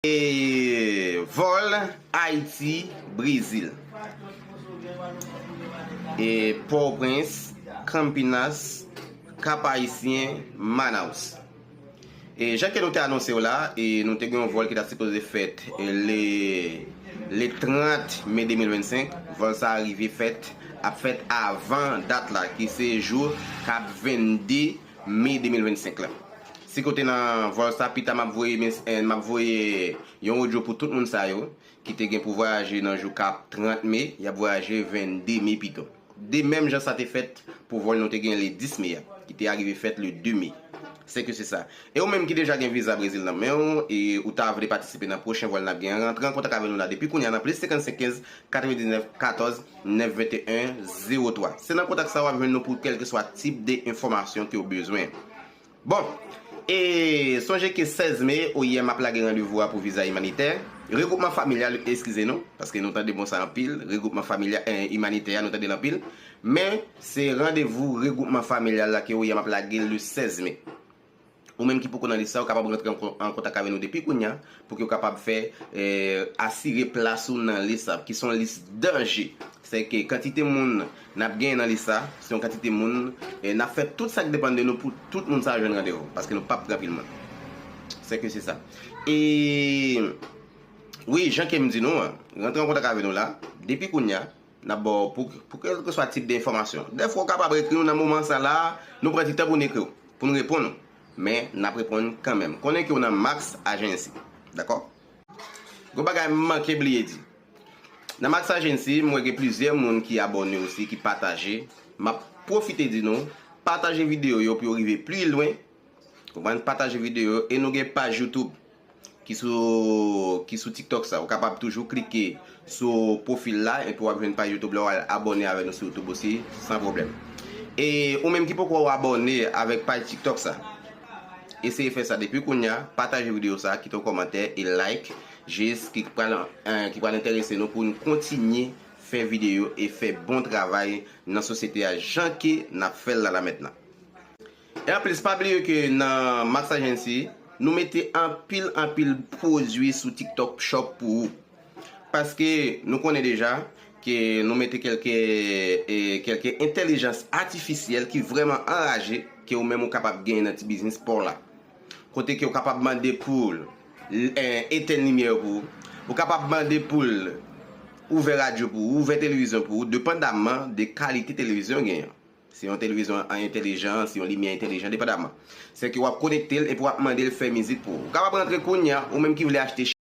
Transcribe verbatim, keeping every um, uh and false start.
E vòl Ayiti, Brezil. E Pòtoprens, Campinas, Cap Haïtien, Manaus. E jan ke nou te anonse w la, e nou te gen yon vòl ki ta sipoze fèt, e, le, le trant me de mil vennsenk. Vòl sa a rive fèt, ap fèt avan dat la, ki se jou k ap vennde me de mil vennsenk la. Si ke w te nan vòl sa, pita m ap voye mes-, eh, m ap voye yon odyo pou tout moun sa yo ki te gen pou vwayaje nan jou k ap trant me, y ap vwayaje vennde me pito. De menm jan sa te fèt pou vòl nou te gen le dis me a, ki te arive fèt le de me. Se ke se sa. E ou menm ki deja gen viza Brezil nan men w, e ou ta vle patisipe nan pwochen vòl n ap gen an, rantre an kontak avè nou la depi kounye a nan plis senkannsenk kenz katrevendiznèf katòz nèf venteyen zewo twa. Se nan kontak sa w ap jwenn nou pou kèlkeswa tip de enfòmasyon ke w bezwen. Bon, e sonje ke sèz me, O I M ap lage randevou a pou viza imanitè. Regwoupman familyal, eskize nou, paske nou tande mo sa anpil. Regwoupman familyal, eh, imanitè a, nou tande l anpil. Men, se randevou regwoupman familyal la ke O I M ap lage le sèz me. Ou menm ki poko nan lis sa, ou kapab rantre an kon-, an kontak avè nou depi kounye a, pou ke w kapab fè, eh, asire plas ou nan lis sa, ki se yon lis danje. Se ke kantite moun n ap genyen nan lis sa, se yon kantite moun, eh, n ap fè tout sa k depann de nou pou tout moun sa jwenn randevou, paske nou p ap pran pil moun. Se ke se sa. E, wi, jan ke m di nou an, rantre an kontak avè nou la, depi kounye a, n ap ba w pou, pou kèlkeswa tip de enfòmasyon. Dèfwa, w kapab ekri nou nan moman sa la, nou pran ti tan pou n ekri w, pou n reponn ou. Men, n ap reponn kanmenm. Konnen ke w nan Max Agency. Dakò? Gon bagay m manke bliye di. Nan Max Agency, m wè gen plizyè moun ki abòne osi, ki pataje. M ap pwofite di nou, pataje videyo yo pou yo rive pli lwen. Konprann? Pataje videyo yo. E nou gen paj YouTube ki sou, ki sou TikTok sa. Ou kapab toujou klike sou pwofil la epi w ap jwenn paj YouTube la, w al abòne avè nou sou YouTube osi, san pwoblèm. E ou menm ki poko abòne avèk paj TikTok sa, eseye fè sa depi kounye a, pataje videyo sa, kite yon kòmantè e like, jis ki pral, eh, ki pral enterese nou pou n kontinye fè videyo e fè bon travay nan sosyete a, jan ke n ap fè l la, la mentnan. E anplis, pa bliye ke nan Max Agency, nou mete anpil, anpil pwodui sou TikTok Shop pou ou. Paske nou konnen deja ke nou mete kèlke, e, kèlke entèlijans atifisyèl ki vrèman anraje ke ou menm ou kapab genyen nan ti biznis pa w la. Kote ke ou kapab mande pou l, e, etèn limyè yo pou ou. Ou kapab mande pou l ouvè radyo pou ou, ouvè televizyon pou ou, depandaman de kalite televizyon w genyen. Se yon televizyon entèlijan, se yon limyè entèlijan, depandaman. Se ke w ap konekte l epi w ap mande l fè mizik pou ou. Ou kapab rantre kounye a, ou menm ki vle achte